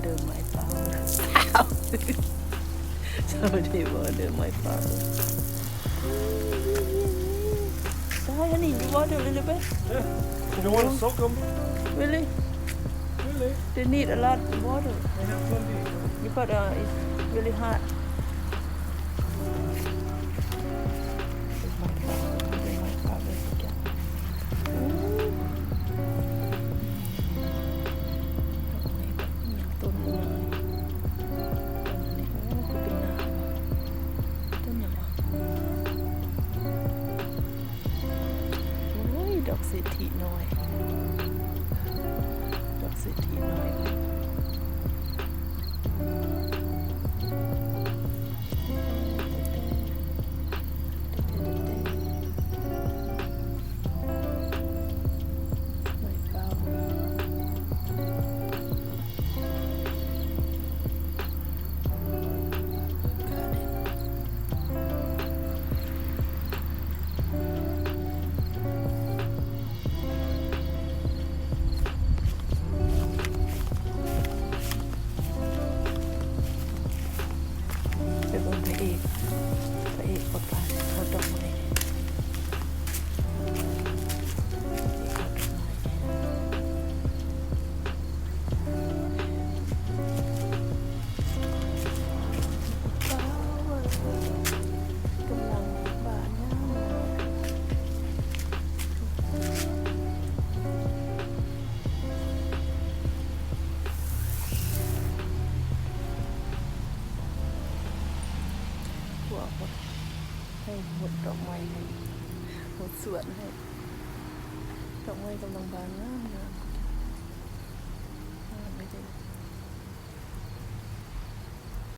Water my flower. Somebody water my flower. Hi, honey, you water a little bit? Yeah. You don't want to soak 'em? Really? Really? They need a lot of water. They have plenty. Because, uh, it's really hot. Water my flower. Water my flower. ໂອ້ຍ ດອກໄມ້ບັກຫຍັງຕົ້ນນີ້ ຕົ້ນອັນນີ້ ໂອ້ ຄືເປັນໜາວ ຕົ້ນຫຍັງວະ? ໂອ້ຍ ດອກເສດຖີນ້ອຍ ດອກເສດຖີນ້ອຍ. ໄປເບິ່ງພະເອກ ພະເອກປະກາດເອົາດອກໄມ້ ພະເອກເອົາດອກໄມ້. ກຳລັງບານງາມ. ພວກເຮົາຫົດດອກໄມ້ໃຫ້ ຫົດສວນໃຫ້ ດອກໄມ້ກຳລັງບານງາມ.